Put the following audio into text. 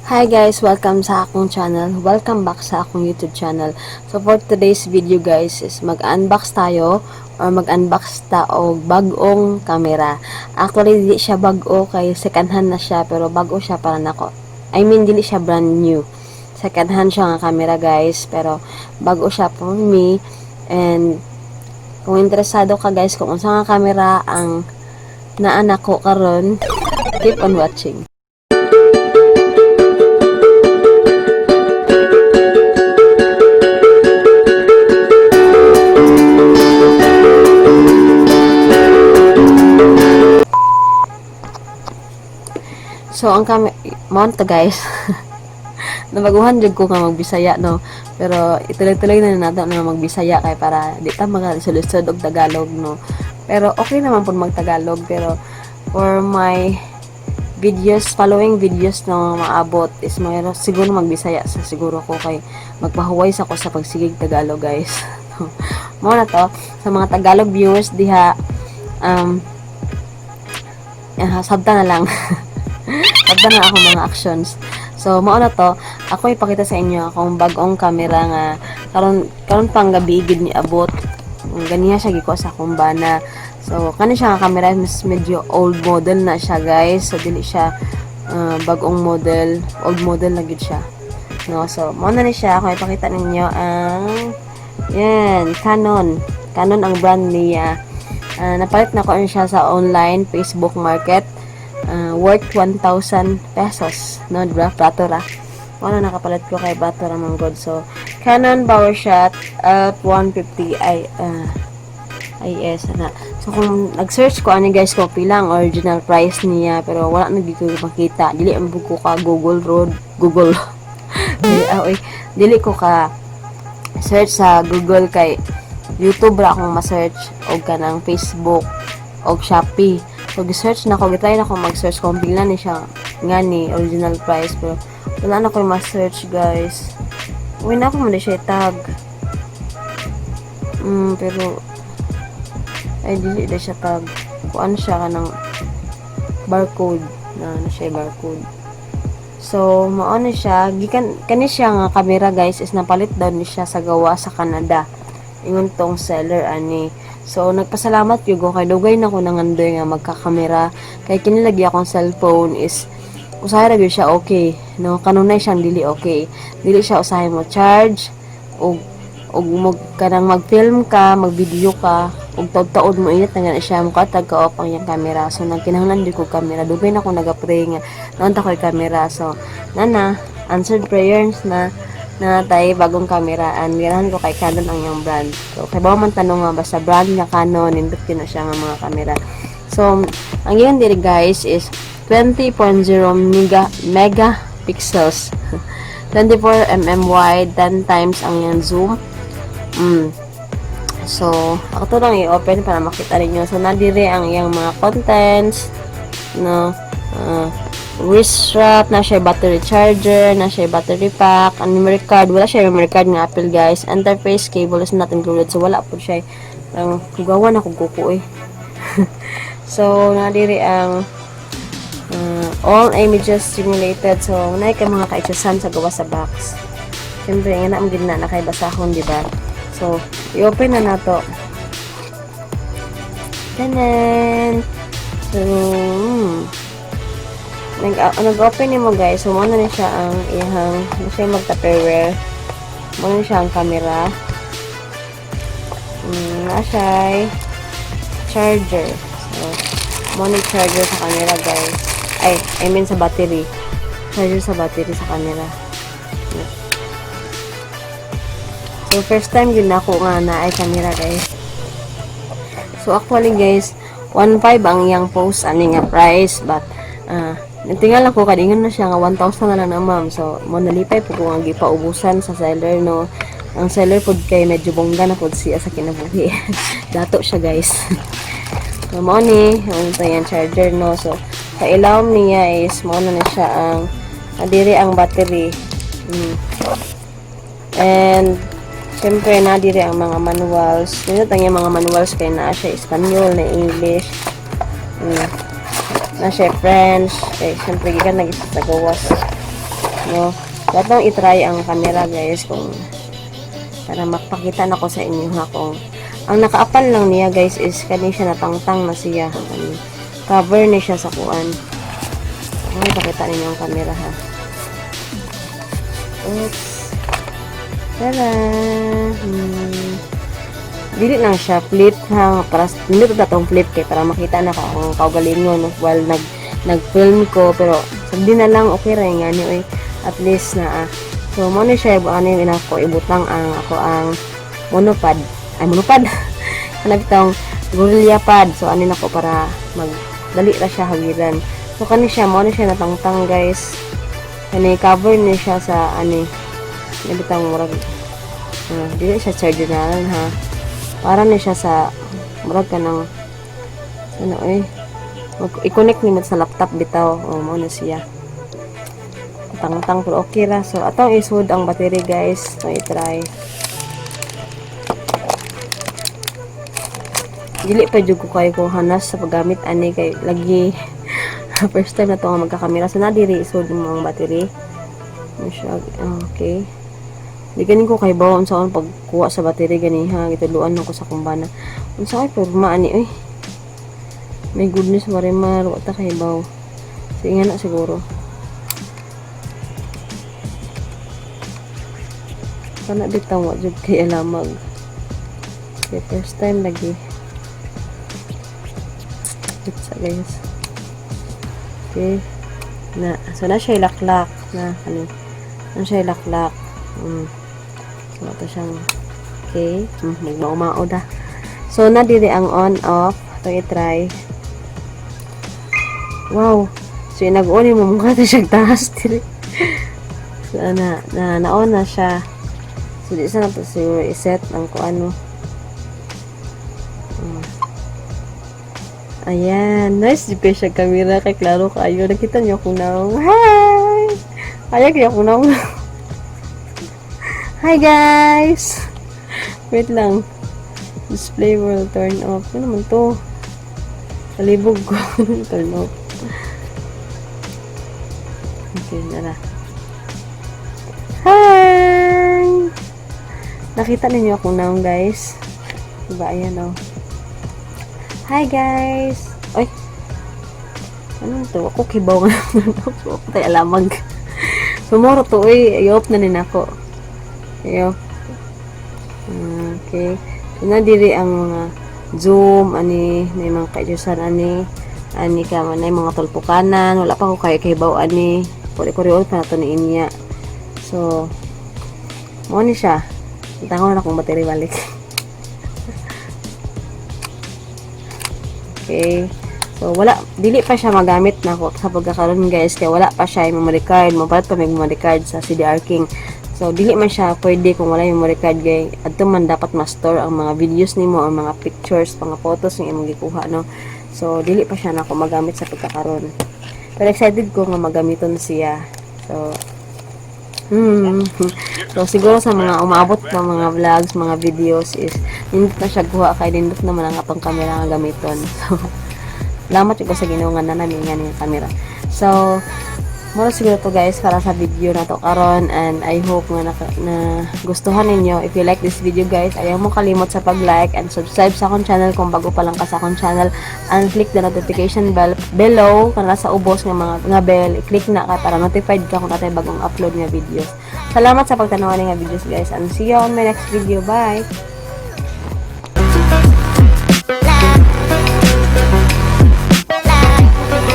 Hi guys! Welcome sa akong channel. Welcome back sa akong YouTube channel. So for today's video, guys, is mag-unbox tayo or mag-unbox ta og bag-ong camera. Actually, dili siya bag-o kay second hand na siya, pero bag-o siya para nako. I mean, dili siya brand new. Second hand siya nga camera, guys, pero bag-o siya for me. And kung interesado ka, guys, kung unsa nga camera ang naa nako karon, keep on watching. So, ang kami, mao to, guys. Nabaguhan jud ko nga magbisaya, no? Pero ituloy-tuloy na nato na magbisaya kay para di ta makalisod og Tagalog, no? Pero okay naman pud magtagalog, pero for my videos, following videos na maabot is mayroon siguro magbisaya sa siguro ko kay magpahuway sa ko sa pagsigig Tagalog, guys. Mao na to, sa mga Tagalog viewers diha, sabta na lang. Sabta na ako mga actions. So, mao na to. Ako ipakita sa inyo akong bag-ong camera nga karon karon pang gabi gid ni abot. Ganiha siya gikuha sa akong bana. So, kani siya nga camera mas medyo old model na siya, guys. So, dili siya bag-ong model, old model na gid siya. No, so mao na ni siya. Ako ipakita ninyo ang yan, Canon. Canon ang brand niya. Napalit na ko siya sa online Facebook Market. Worth 1,000 pesos. No, di ba? Brato ra. Wala, nakapalit ko kay brato ra man god. So, Canon PowerShot at 150 i IS ana. So kung nag-search ko ani, guys, ko pila ang original price niya, pero wala na dito makita. Dili ang ko ka Google road, Google. Dili, oy, dili ko ka search sa Google kay YouTube ra akong ma-search og kanang Facebook og Shopee. So gi-search na ko, gitry na ko mag-search kung pila ni siya nga ni original price, pero wala na ko ma-search, guys. Uy, na ako mo na siya tag. Pero ay, dili na siya tag. Kuan siya kanang barcode na na siya barcode. So, mao na siya. Gikan, kani siya nga camera, guys, is napalit daw ni siya sa gawa sa Canada. Ingon tong seller ani. So, nagpasalamat gyud ko kay dugay na ko nangandoy nga magkakamera. Kay kini lagi akong cellphone is usahay ra gyud siya okay, no? Kanunay siyang dili okay. Dili siya usahay mo charge og og mag kanang mag-film ka, mag-video ka, ug taud-taud mo init na gani siya, mukatag ka off ang iyang camera. So nagkinahanglan jud ko camera. Dugay na ko naga-pray nga naunta ko'y camera. So nana, answered prayers na na tay bagong camera, and ganahan ko kay Canon ang iyang brand. So kay bawo man tanong nga basta brand nga Canon, nindot gyud na siya nga mga camera. So ang iyan diri, guys, is 20.0 megapixels. 24 wide, 10 times ang iyang zoom. So, ako to lang i-open para makita ninyo. So, nadiri ang iyang mga contents, no? Wrist strap, na siya battery charger, na siya battery pack, ang memory card, wala siya memory card nga Apple, guys. Interface cable is not included. So, wala po siya. Ang kugawan ako kuko eh. So, nadiri ang all images simulated. So, na kay mga kaitsusan sa gawa sa box. Siyempre, nga na ang gid na nakay basahon, di ba? So, i-open na nato. Tanan! So, nag-open nimo, guys. So, mao na siya ang iyang, na siya mag-Tupperware. Mao na siya ang camera. Na siya charger. So, mao na charger sa camera, guys. Ay, I mean sa battery. Charger sa battery sa camera. So, first time yun ako nga na ay camera, guys. So, actually, guys, 1.5 ang iyang post ani nga price, but natingala ko kadingon na siya nga 1,000 na lang na, ma'am. So, mo nalipay po ko nga gipaubusan sa seller, no. Ang seller pod kay medyo bongga na pod siya sa kinabuhi. Dato siya, guys. So, mao ni, ang yan charger, no. So, sa ilawom niya is mao na siya ang adiri ang battery. And siyempre, na diri ang mga manuals. Nindot ang iyang mga manuals kay naa siya Espanyol, na English. Na siya French. Kay siyempre gikan na sa gawas. No? So, atong i-try ang camera, guys, kung para makapakita na ko sa inyo ha, kung ang nakaapal lang niya, guys, is kani siya, natangtang na siya. Kani, cover ni siya sa kuan. Ako ipakita ninyo ang camera ha. Oops. Tada! Dili lang siya flip ha, para nindot na tong flip kay para makita na ko akong kaugalingon, no, while nag-film ko, pero sabdi na lang, okay ra nga ni oy, at least na ah. So mo ni siya, ano yung inako ibutang ang ako ang monopod, ay monopod, kana bitong gorilla pad. So ano nako para mag dali ra siya hawiran. So kani siya, mo ni siya natangtang, guys. Kani, cover ni siya sa ani na bitang murag dili siya charger na lang ha, para ni siya sa murag kanang ano eh, i-connect nimo sa laptop bitaw. O mo na siya tangtang, pero okay ra. So atong isud ang battery, guys. So i-try. Dili pa jud ko kayo ko hanas sa paggamit ani kay lagi first time na to nga magkakamera. So na diri isud mo ang battery. Ano siya? Okay, di ganin ko kay bawa unsa pagkuha sa battery gani ha, gitudloan ko sa kumbana unsa kay porma ani oy. My goodness, Marimar, wa ta kay baw. Sige na siguro. Kana bitaw, wa jud kay alamag. Okay, first time lagi. Pizza, guys. Okay. Na, so na siya laklak na ano. Na siya laklak. So ito siyang okay. Nagmao-mao da. So na diri ang on off. Ito i-try. Wow. So nag-on mo mukha ta siya taas diri. So na na-on na siya. So di sa na to siguro i-set ang kung ano. Ayan. Nice di siya camera kay klaro kayo. Nakita niyo akong naong. Hi! Kaya kaya akong naong. Hi, guys! Wait lang. Display will turn off. Ano naman to? Kalibog ko. Turn off. Okay, nara. Hi! Nakita ninyo akong naong, guys? Diba? Ayan, oh. Hi, guys! Oy! Ano to? Ako kibaw nga. Ako tayo alamag. Sumuro to, oy. I-off na nin ako. I-off. Okay. So, na diri ang mga zoom, ani, na mga kadyusan, ani, ani ka, na mga tulpukanan. Wala pa ko kayo kibaw, ani. Kuri-kuri pa na to ni inya. So, mo ni siya. Tango na akong battery balik. Okay. So, wala, dili pa siya magamit na ako sa pagkakaroon, guys, kaya wala pa siya yung memory card. Mapalit pa may memory card sa CDR King. So, dili man siya pwede kung wala yung memory card, guys. Adto man dapat ma-store ang mga videos nimo, ang mga pictures, mga photos ng imong gikuha, no? So, dili pa siya na ako magamit sa pagkakaroon. Pero excited ko nga magamiton siya. So, So, siguro sa mga umabot pa mga vlogs, mga videos is, nindot na siya guha kay nindot naman ang atong camera nga gamiton. So, salamat ko sa Ginoo nga na namin nga ning camera. So, mura siguro to, guys, para sa video na to karon, and I hope nga na gustuhan ninyo. If you like this video, guys, ayaw mo kalimot sa pag-like and subscribe sa akong channel kung bago pa lang ka sa akong channel, and click the notification bell below kana sa ubos nga mga nga bell, i-click na ka para notified ka kung natay bagong upload nga videos. Salamat sa pagtanaw ani nga videos, guys, and see you on my next video. Bye.